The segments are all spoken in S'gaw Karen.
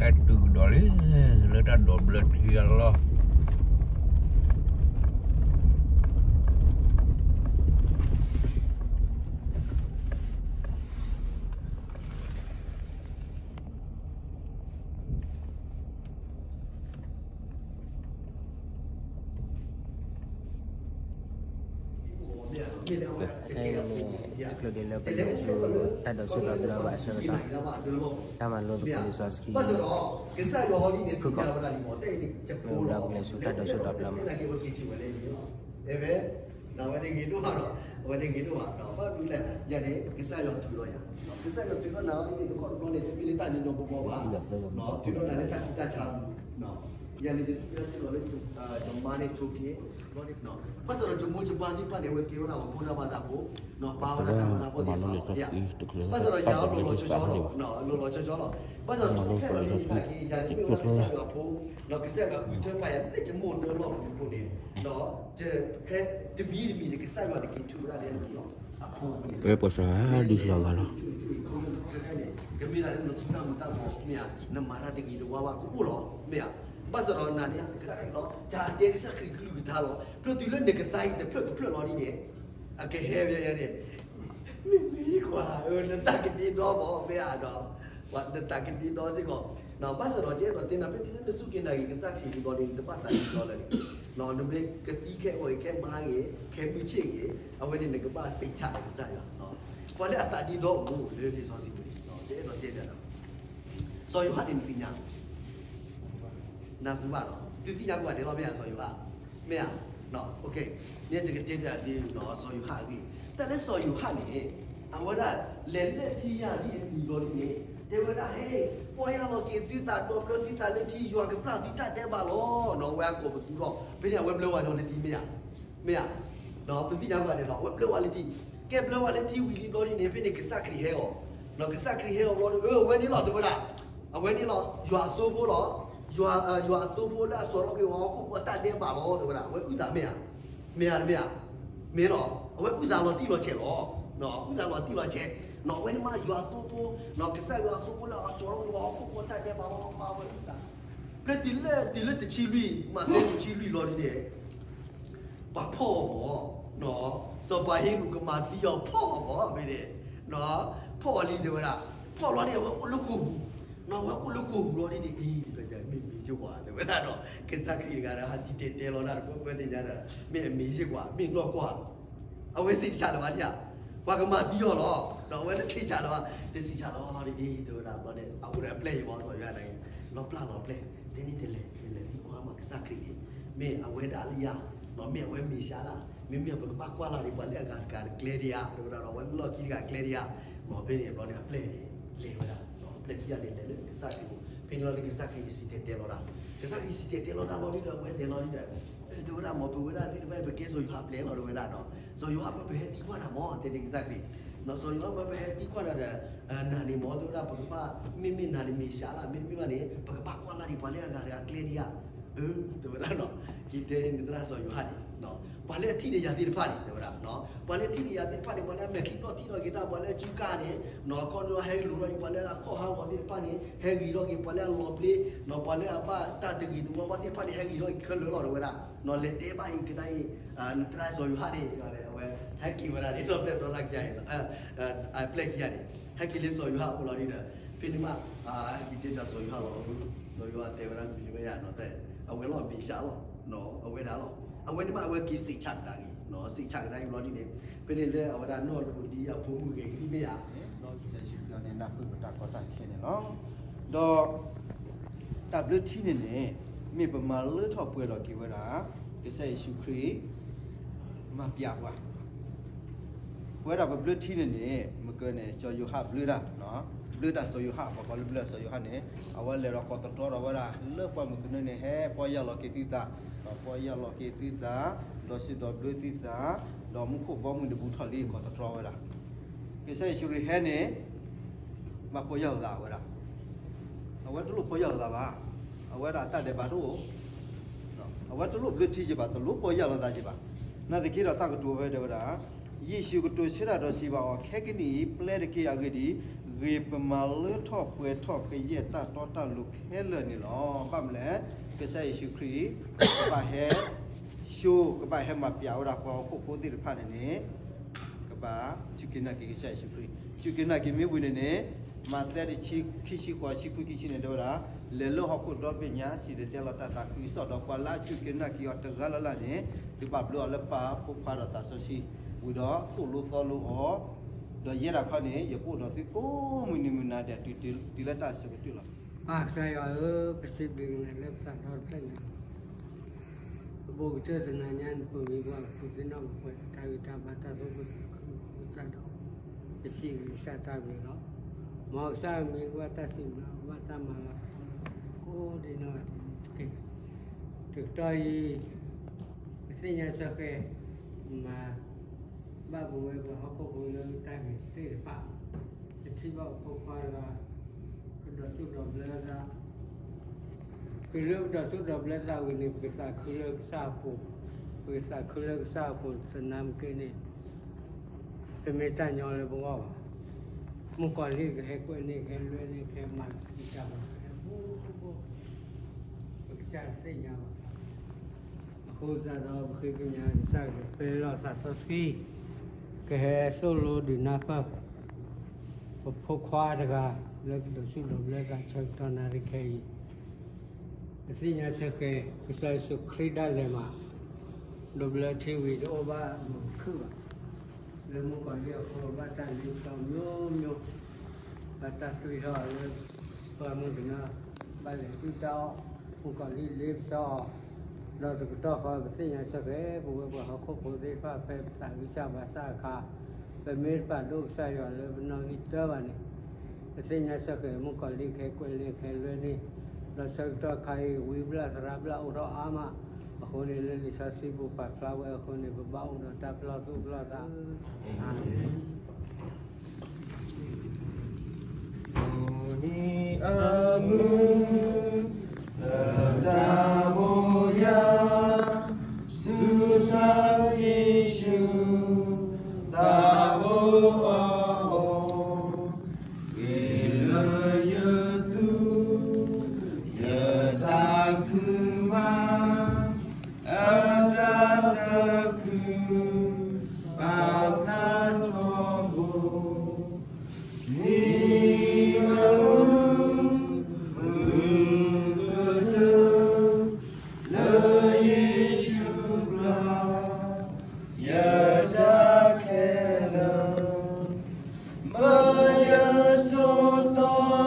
ဟဲတုၤကဒီးလံ လၢတၢ်ဒိးဘျၢထံအလီၢ် ခဲအံၤန့ၣ် တချုးဒံးလၢပလဲၤဆူတၢ်ဒိးဆူၣ်ဒိးဘျၢဘၣ်အဆၢကတီၢ် တၢ်မၤလိသကိးလံာ်စီဆှံ ဖုၣ်ကိာ် ဒီးပကလဲၤဆူတၢ်ဒိးဆူၣ်ဒိးဘျၢမး အဝဲတဂ့ၤဒိၣ်ဘၣ်ဒီး အဝဲတဂ့ၤဒိၣ်ဘၣ်ဒီး ဘၣ်မနုၤလဲၣ် ယၤန့ၣ် ကစၢ်ယွၤထုးထီၣ်ယၤ, ကစၢ်ယွၤထုးထီၣ်နၤအီၤဒ်န့ၣ် တခီတဘျီန့ၣ် တမ့ၢ်လၢတၢ်ညီညီဘီဘီဘၣ်, ထုးထီၣ်နၤလၢတၢ်ကူၣ်တၢ်ဆးပူၤ, ယၤန့ၣ် ယသ့ၣ်ညါစ့ၢ်ကီးလၢ ယမါန့ၣ်ဆိက့ၤ, ဘၣ်ဆၣ်ဒီးယမိၢ်ယပၢ်သ့ၣ်တဖၣ်န့ၣ် အဝဲကဲဝဲဒၣ်ပှၤဖိဒံဖိသၣ်ဖိ, ပာ်ဝဲဒၣ်တၢ်မၤတၢ်ဖိသ့ၣ်တဖၣ်လီၤ, ဘၣ်ဆၣ်ဒီးယၤလီၤလီၤဆီဆီလီၤ, လီၤလီၤဆီဆီလီၤ, ဘၣ်ဆၣ်ဒီးခဲလၢာ်န့ၣ် ယၤန့ၣ်မ့ၢ်ဝဲဒၣ်ကစၢ်ယွၤအဖိ, ဒီးကစၢ်ယွၤဃုထၢပာ်ယၤလၢယမိၢ်လၢလီၢ်ပူၤအဃိန့ၣ်, ဒီး ဟဲတမံၤတမံၤန့ၣ် ကစၢ်ယွၤတက့ၤထုးဝဲဒၣ်လၢအလီၢ်အဖိန့ၣ်, ပှၤပှၤစၢ်ဒ်လီၤဂာ်လီၤ, ကမ့ၢ်ဒၣ်လၢနသူၣ်တၢ်မုာ်တၢ်ဘှီးမ့ၢ်ဧါ, နမၤတၢ်တဂ့ၤတဝါဘၣ်ကအိၣ်လီၤမ့ၢ်ဧါ, ဘၣ်ဆၣ်ဒီးနၤန့ၣ် ကစၢ်ယွၤလီၤ, တၢ်တဲကစၢ်ခရံာ်ကလုၢ်ကထါလီၤ, ဖျၢၣ်တုၤလၢနကသါအံၤတဖျၢၣ်တဖျၢၣ်လီၤဒ်န့ၣ် အကဟဲဝဲန့ၣ်, မ့ၢ်မ့ၢ်ကွၢ် နသးကဒ့ဒီဘၣ်မ့ၢ်ဧါဒီး, နသးကဒ့ဒီစ့ၢ်ကီး, ဘၣ်ဆၣ်ဒီးယအဲၣ်ဒိးတဲနၤ ဖဲတုၤလၢနစူၢ်က့ၤနာ်က့ၤကစၢ်ခရံာ်လံဘျီန့ၣ် နတဘၣ်သးဒ့ဒီလၢၤ, နမ့ၢ်ကသံခဲအံၤခဲမဟါဂ့ၤ ခဲမုၢ်ဆ့ၣ်ဂ့ၤ, အဝဲန့ၣ်နကဘၣ်စံးဆၣ်ဒီးကစၢ်ယွၤ, ပှၤလၢအသးဒ့ဒီအိၣ်လၢလံာ်စီဆှံပူၤန့ၣ် ယအဲၣ်ဒိးတဲနၤဒီး စီၤယိၤဟၣ်န့ၣ်နသ့ၣ်ညါ နၢ်ဟူဘၣ်ဒီး သုသ့ၣ်ညါကွၢ်ဒဲးလီၤမ့ၢ်ဧါ စီၤယိၤဟၣ်, မ့ၢ်ဧါ, မ့ၢ်ယကတဲပျးသု စီၤယိၤဟၣ်အဂ့ၢ်, တၢ်လၢစီၤယိၤဟၣ်န့ၣ် အဝဲဒၣ်လဲၤလၢထံယၤလံအနံၤဘျီဒ်န့ၣ် တဲဝဲဒၣ် ဟဲ ပီၢ်ယၢ်လီၤက့ၤသုသးဒီဖျၢၣ်သုသးလၢထံ ယွၤကပျၢ်သုတၢ်ဒဲးဘးလီၤ, အဝဲအကိးပသူထီၣ် ဖဲန့ၣ် အဝဲဘျၢဝဲညီလၢထံမ့ၢ်ဧါ, မ့ၢ်ဧါ, ပသ့ၣ်ညါကွၢ်ဒဲးလီၤ အဝဲဘျၢဝဲလၢထံ, ကဲဘျၢဝဲလၢထံဝံၤလံဘျီဒ်န့ၣ် ဖဲန့ၣ်ကစၢ်ခရံာ်ဟဲအီၤ, ဒီးကစၢ်ခရံာ်ဟဲအီၤဘျီဒ် အဝဲန့ၣ်လီၤ တဲဝဲဒၣ်, အဝဲန့ၣ်လီၤ ယွၤအသိဖိလီၤ, ယွၤအသိဖိလၢအစိာ်ထီၣ်က့ၤအီၤဟီၣ်ခိၣ်ဖိအတၢ်ဒဲးဘးလီၤ တဲဝဲဒၣ် အဝဲအုၣ်သးမ့ၢ်ဧါ, မ့ၢ်ဧါတမ့ၢ်ဧါ, မ့ၢ်လီၤ အဝဲအုၣ်သးလီၤတံၢ်လီၤဆဲးလီၤ, အုၣ်သးလီၤတံၢ်လီၤဆဲး, အဝဲန့ၣ်မ့ၢ်ယွၤအသိဖိ, ကစၢ်ယွၤအသိဖိလၢအစိာ်ထီၣ်က့ၤအီၤဟီၣ်ခိၣ်ဖိအတၢ်ဒဲးဘးလီၤ မ့ၢ်အဝဲအုၣ်သး, ဖဲတုၤလၢတုၤလၢတဆံလွံၢ် မးသဲတဆံလွံၢ်လီၤဒ်န့ၣ် ပှၤဖီၣ်အီၤမး, စီၤပၤဟ့ရိၣ်ကမၤသံအီၤဖီၣ်အီၤမး ဖဲန့ၣ်, ဖီၣ်အီၤလံတဲဝဲဒၣ်, ဖီၣ်လီၤန့ၣ် အဝဲအိၣ်လၢဃိာ်ပူၤ, အဝဲအိၣ်လၢဃိာ်ပူၤလီၤဒ်န့ၣ် အံၤ မ့ၢ်မ့ၢ်ယွၤတဲဝဲဒၣ်ဒီး ကစၢ်ခရံာ်တဂၤဒီး ဟးစံၣ်တဲၤတဲလီၤတၢ်တပှဲၤပှဲၤသ့ၣ်ညါဒီး မ့ၢ်အမ့ၢ်ယွၤကွၢ် မ့ၢ်နီၢ်ကွၢ် အဝဲစံးတဆးလၢၤဘၣ်ဒံးဧါ, ပှၤကမၤသံအီၤလီၤ, ဒီးအဝဲတစံးဆးလၢၤဘၣ်, တစံးဆးလၢၤဘၣ်လီၤဒ်အံၤ တဲဝဲဒၣ်ဘျီန့ၣ် အအိၣ်ဒီးအပျဲၢ်အံၤမး စီၤယိၤဟၣ်န့ၣ် လီၤပျၢ်လီၤပျဲၢ် တဲန့ၣ်တလဲၤ နလဲၤသံကွၢ်မးကစၢ်ခရံာ်န့ၣ် မ့ၢ်အဝဲဒၣ်လၢယၤ, မ့ၢ်အဝဲမ့ၢ်စှၤလၢ်, မ့မ့ၢ်ပကဘၣ်ကွၢ်လၢ်ဒံးပှၤလၢအဂၤတဂၤကျဲဒံးဧါ တဲဝဲဒၣ်ဒီး အဝဲလၢလီၢ်ခံတဂၤကျဲဒံးဧါ, ဖဲန့ၣ်ဘျီန့ၣ် အပျဲၢ်န့ၣ် လဲၤဝဲဒၣ်, အပျဲၢ်ခံဂၤန့ၣ် လဲၤလၢကစၢ်ခရံာ်အအိၣ် ဖဲန့ၣ်လီၤန့ၣ် ကစၢ်ခရံာ်စံၣ်တဲၤတဲလီၤတၢ်, ကစၢ်ခရံာ်စံၣ်တဲၤတဲလီၤတၢ်လီၤဒ်ဒီး အဝဲလဲၤလီၤဒ်ဒီး တဲဝဲဒၣ်မ့ၢ်ပဝဲဒၣ်သ့ၣ်တဖၣ် ပကဲစီၤယိၤဟၣ်ပျဲၢ်လီၤ တဲဝဲဒၣ်ဒီး စီၤယိၤဟၣ် ပဟဲသံကွၢ်နၤမး တဲန့ၣ်ကစၢ်ခရံာ်, စီၤယိၤဟၣ် ပဟဲသံကွၢ်နၤဒီး နၤန့ၣ်မး တဲဝဲဒၣ် ပကဘၣ် မ့မ့ၢ်နၤန့ၣ်မ့ၢ်စှၤလၢ် မ့တမ့ၢ်ဘၣ်န့ၣ် ပကဘၣ်ကွၢ်လၢ်ဒံးပှၤလၢအဂၤတဂၤကျဲဒံးဧါ, အၢ တဲဝဲဒၣ်ဒီး ယတဲန့ၣ်သရၣ်စီၤယိၤဟၣ်န့ၣ် ပှၤလၢအထံၣ်န့ၢ်ယၤသ့ၣ်တဖၣ်န့ၣ် တဲဝဲဒၣ် ပှၤလၢအထံၣ်န့ၢ်ယၤသ့ၣ်တဖၣ်န့ၣ် ပှၤလၢအမဲာ်ချံဘျီၣ်ထံၣ်ထီၣ်က့ၤတၢ် ပှၤလၢအစုကၢ်န့ၣ် ခီဖျိဟဲလိၤထီၣ်က့ၤ ပှၤလၢအခီၣ်ဟးဂီၤသ့ၣ်တဖၣ်န့ၣ် ဟဲဂ့ၤထီၣ်က့ၤ ပှၤလၢအလီၤပျံၤ ပှၤလၢအဘၣ်တၢ်တဂ့ၤတဝါဘၣ်သ့ၣ်တဖၣ်န့ၣ် ဟဲဂ့ၤထီၣ်က့ၤခဲလၢာ်လီၤ တဲဝဲဒၣ်, လဲၤတဲဘၣ်အံၤကဒါအံၤ နသရၣ်စီၤယိၤဟၣ်န့ၣ် အဝဲ ဟဲက့ၤဝဲဒၣ်န့ၣ် ဒီးပျဲၢ်ဒီးလၢကယၤအံၤ အပျဲၢ်ခံဂၤန့ၣ် ဟဲက့ၤလၢစီၤယိၤဟၣ်အအိၣ်လီၤဒ်ဒီး ဖဲန့ၣ်မး ဟဲက့ၤတဲဘၣ်စီၤယိၤဟၣ်လီၤ, စီၤယိၤဟၣ်တဲဝဲဒၣ်မ့ၢ်ဝဲယၤနီၤ တဲ အဝဲလီၤမ့ၢ်စှၤလီၤ အဝဲဒၣ်လီၤ အဝဲန့ၣ်မး အဝဲက့ၤစံးဆၣ်ကဒါက့ၤ စံးဆၣ်ကဒါက့ၤလီၤဒ်န့ၣ် ဖဲန့ၣ်လၢအဝဲဒၣ်နီၢ်တအိၣ်ဒံအဖိမုၣ်ဂ့ၤကလံၣ်မ့ၢ်ဧါ, ကစၢ်ယ့ၣ်ၡူးခရံာ်န့ၣ် နၢ်ပၢၢ်ပတၢ်ကီတၢ်ခဲန့ၣ်လီၤ. ဒီး တၢ်ဘျၢထံန့ၣ်န့ၣ် မ့ၢ်ပမၤလၢထီၣ်ပှဲၤထီၣ်က့ၤဝဲဒၣ် ကစၢ်ယ့ၣ်ၡူးခရံာ် မၤပျးပှၤ ပဝဲဒၣ်ပဘျၢထံန့ၣ်န့ၣ် မ့ၢ်ကန့ၣ် စီၤယိၤဟၣ်ဘျၢတၢ်, ဘျၢတၢ်စီၤယိၤဟၣ် ပှၤကိးလၢဘျၢစီၤယိၤဟၣ်န့ၣ် အဝဲလဲၤဒီးကိးသတြီဒီးဝဲဒၣ် လၢပှၢ်မုၢ်ကနၢန့ၣ် ဟဲပီၢ်ယၢ်လီၤက့ၤသုသး, ဒီးပီၢ်ယၢ်လီၤက့ၤသုသး, ဒီးစံးဒီးဘျၢသုသး, ဒီးမူခိၣ်ဘီမုၢ်တဘူးထီၣ်လံ ကိးသတြီဝဲဒၣ် ကစၢ်ယ့ၣ်ၡူးခရံာ်ဟဲန့ၣ် ဘၣ်ပီၢ်ယၢ်လီၤသးဝဲဒၣ်, အဝဲတလိၣ်ပီၢ်ယၢ်လီၤသးဘၣ်, အဝဲဒၣ်အတၢ်ဒဲးဘးတအိၣ်, အဝဲတလိၣ်ဘျၢထံယဘၣ် တလိၣ်ပီၢ်ယၢ်လီၤသးယဘၣ်, နာ်သက့ဒီးတၢ်ကတိၤဖဲတဲဝဲဒၣ်, ယ့ၣ်ၡူးကတိၤဆၢတၢ်ဒီးစံးဘၣ်အီၤ, ခဲကနံၣ်အံၤ ပျဲတက့ၢ်အဂ့ၢ်ဒ်အံၤ, ဂ့ၤပမၤလၢထီၣ်ပှဲၤထီၣ်ကယဲၢ်တၢ်တီတၢ်လိၤခဲလၢာ်န့ၣ်လီၤ. ဘၣ်မနုၤလဲၣ်, ကစၢ်ယ့ၣ်ၡူးခရံာ် ကဘၣ်ဟဲ show ကဘၣ်ဟဲမၤပျးဝဲဒၣ်ပှၤဟီၣ်ခိၣ်ဖိသ့ၣ်တဖၣ်န့ၣ်န့ၣ် ကဘၣ်စူၢ်က့ၤနာ်က့ၤကစၢ်ယ့ၣ်ၡူးခရံာ်. စူၢ်က့ၤနာ်က့ၤမ့ၢ်ဝံၤန့ၣ်န့ၣ်, မးသဲတဆံခံဆံဃိး ဆံခွံခံဆံန့ၣ် တဲဝဲဒၣ်, လဲၤလၢဟီၣ်ခိၣ်ဒီဘ့ၣ်ညါ စံၣ်တဲၤတဲလီၤတၢ်သးခုကစီၣ်, ဒီးပှၤလၢအစူၢ်က့ၤနာ်က့ၤအီၤတဂၤလၢ်လၢ်န့ၣ် သုဘၣ်ဘျုးအီၤလၢပၢ် ဖိခွါဒီးသးစီဆှံ, ဝံၤဒီးသိၣ်လိသီလိအီၤ, ဒီးယဲဒၣ်ခီန့ၣ် ယကအိၣ်ဒီးသုကိးမုၢ်နံၤမုၢ်နၤဒဲး တုၤလၢတၢ်ဆၢကတီၢ်လီၤ. ပၢ်ကစၢ်ယွၤဧၢ, ပစံးဘျုးက့ၤနၤလၢပသးဒီဖျၢၣ်ညါ ပဘိးကတၢၢ်သနာ်က့ နပၢၤဂ့ၤပှၤပူၤသ့ၣ်နီၣ်ပှဲၤ တၢ်ဂံၢ်တၢ်ဘါတၢ်သိၣ်တၢ်သီ ပစံးကစၢ်တၢ်ဘျုးလီၤ. မ်ကစၢ်မံၤဘၣ်တၢ်စံးဘျုးဘၣ်တၢ်မၤလၤ ကိးဒ်နီၢ်ဂၤဒဲးန့ၣ်တက့ၢ်. တကတီၢ်အံၤ ပသ့ၣ်ညါဆၢဃဲၤ မၤ ဘၣ်ပဝဲပှၤဟီၣ်ခိၣ်ဖိလၢတၢ်ဂ့ၤသ့ၣ်တဖၣ်, ပထံၣ်ဘၣ်ပဖိခွါတဂၤ ကဒီးသူၣ်ဒီးဘျၢသး, တုၤလၢပဒီးသူၣ်ဒီးဘျၢသးဝံၤန့ၣ် ပကသးခုလၢကစၢ်အပူၤ, ပကသးခုလၢကစၢ်အပူၤ သနာ်က့န့ၣ် တမ့ၢ်တၢ်ညီလၢပဂီၢ်ဘၣ်. မုၣ်ကီၤလံၢ်ကဟဲကွဲန့ၢ် ကဟဲလွဲန့ၢ် ကဟဲမၤတၢ်ဘၣ် ပကစၢ်တသ့ၣ်ညါဘၣ်. အဃိသတးဒီး ပဃ့ကညးကစၢ်ကပှဲၤလီၤသးစီဆှံ, ကဟဲသိၣ်လိဒုးနၢ်ပၢၢ် ပဖိခွါတဂၤ လၢကဒီးသူၣ်ဒီးဘျၢသးဆၢကတီၢ်နၣ်ရံၣ်ခဲအံၤ, ပသ့ၣ်ညါဆၢဃဲၤ ကစၢ်ယ့ၣ်ၡူးခရံာ်ဒၣ်လဲာ်မး, ဒီးဘျၢထံဝံၤတအိၣ်ဘၣ်မုာ်ခုၣ်ဘၣ် လၢမုၣ်ကီၤလံၢ်အဃိ ဘၣ်တၢ်လ့ပစီမျိုးမျိုး, ဘၣ်တၢ်တွံၢ်ထီၣ်လၢ ပှၤမုၢ်ကနၢ ဘၣ်လဲၤဒုၣ်တၢ်အီၣ် မုၣ်ကီၤလံၢ်လ့ပစီအီၤ, ဒီးတကတီၢ်ဃီ ပသ့ၣ်ညါဆၢဃဲၤ ပဝဲပှၤဟီၣ်ခိၣ်ဖိသ့ၣ်တဖၣ် ဖဲပသးဂံၢ်စၢ်ဘါစၢ်အခါ, ပမ့ၢ်တပာ်ဒိၣ်ကစၢ်ယွၤလၢပနီၣ်ဂံၢ်တၢဘၣ်န့ၣ်, ပသ့ၣ်ညါဆၢဃဲၤ မုၣ်ကီၤလံၢ်ကဟဲကွဲန့ၢ် ကဟဲလွဲန့ၢ်, ဒီးဆၢကတီၢ်ခါအံၤ ဝံဘျၣ်သရၣ်ဘျၣ်အိၣ်ထီၣ်အါမး, အဃိန့ၣ် လၢလံာ်စီဆှံပူၤပာ်ဖျါဝဲအဃိန့ၣ် ပဘၣ်အိၣ်ဒီးတၢ်ပလီၢ်သူၣ်ပလီၢ်သး, အၤမ့ၣ်. အမုၢ် လၢတၢ်ဘိးယၤ ဆူကစၢ်ယ့ၣ်ၡူး တၢ်ဘိးအီၤအိၣ်, ဂ့ၤလၢယသူၣ် ယသးခုမး အတၢ်သးခု ပာ်ဖျါထီဘိ, မ့ၢ်အမုၢ် မုၢ်ကတၢၢ် လၢယ့ၣ်ၡူးဘျါ ယတၢ်ခဲလၢာ် မၢယဆိးသီ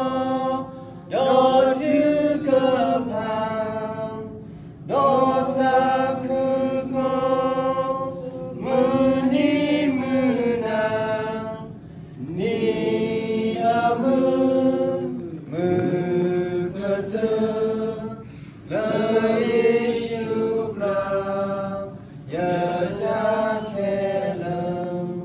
ဒီးထုကဖၣ် ဒီးသးခုကိး မုၢ်နံၤမုၢ်နၤ, မ့ၢ်အမုၢ် မုၢ်ကတၢၢ် လၢယ့ၣ်ၡူးဘျါ ယတၢ်ခဲလၢာ်.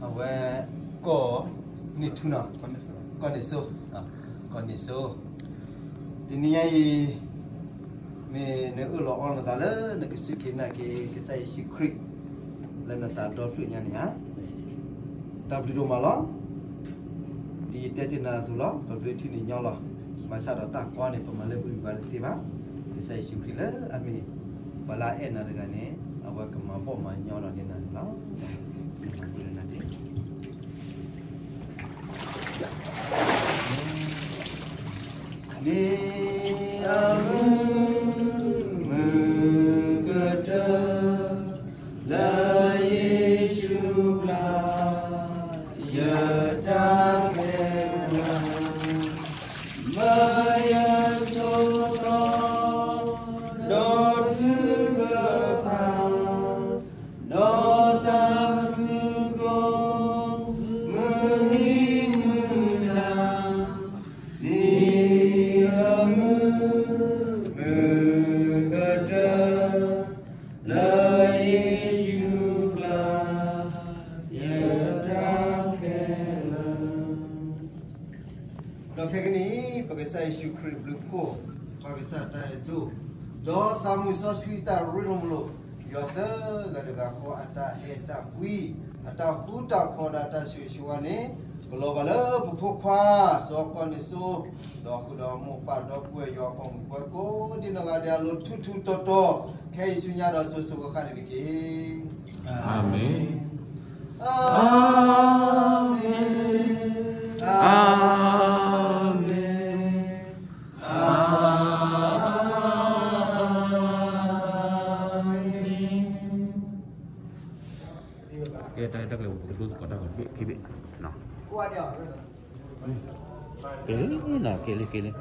အဝဲ ကီၢ်န့ၢ်ထူနီၤ, ကီၢ်န့ၢ်စိ, ကီၢ်န့ၢ်စိ, တနံၤညါအံၤ မ့ၢ်နအၢၣ်လီၤအီလီၤနသးလၢနကစူၢ်က့ၤနာ်က့ၤကစၢ်ယ့ၣ်ၡူးခရံာ် လၢနသးဒီဖျၢၣ်ညါန့ၣ်ဧါ, တၢ်ဘျုးဒိၣ်မးလီၤ. ဒ်ယတဲတ့ၢ်နၤအသိးလီၤ, ပဘျုးထံၣ်န့ၢ်ညီလီၤ. ဘၣ်ဆၣ်ဒီးတၢ်ကွၢ်န့ၣ် ပမၤလၢပဂံၢ်ပဘါတသ့ဘၣ်. ကစၢ်ယ့ၣ်ၡူးခရံာ်လၢအမ့ၢ် ပှၤလၢအအဲၣ်နၤတဂၤန့ၣ် အဝဲကမၤဘီၣ်မၤညီဒီးန့ၢ်နၤန့ၣ်လီၤ. မ့ၢ် အမုၢ် မုၢ်ကတၢၢ် လၢယ့ၣ်ၡူးဘျါ ယတၢ်ခဲလၢာ်, မၢယဆိးသီ ဒီးထုကဖၣ် ဒီးသးခုကိး မုၢ်နံၤမုၢ်နၤ, မ့ၢ် ယ့ၣ်ၡူးခရံာ်ဘျုးဖှိၣ်, ပၢ်ကစၢ်တၢ်အဲၣ်ဒိၣ်, ဒီးသးမုၢ်စီဆှံတၢ်ရ့လိာ်မုာ်လိာ်, ယွၤသၢဂၤတဂၤဃီအတၢ်အဲၣ်တၢ်ကွံ, အတၢ်ဃူတၢ်ဖိးဒီးအတၢ်ဆိၣ်ဂ့ၤဆိၣ်ဝါန့ၣ်, ကလီၤဘၣ်လၢပဖိခွါ စီၤကီးန့ၣ်စိ, ဒီးဃုာ်ဒီးမိၢ်ပၢ်ဒီပုၢ်ဝဲၢ်ယွၤအပှၤမုၣ်ပှၤကိးဒ်နီၢ်ဂၤဒဲးအလိၤထူထူတီတီ, ခဲအံၤဆူညါဒီးစိၤစိၤဃၣ်ဃၣ်န့ၣ်တက့ၢ်. အၤမ့ၣ်. အၤမ့ၣ်. အၤမ့ၣ်. ကဲတၢ်အဲၣ်တၢ်ကျဲၤပကဒိသကိးတၢ်ဂီၤတဘ့ၣ်ခံဘ့ၣ်, ကဲလံနီၤ, ကဲလံ ကဲလံ.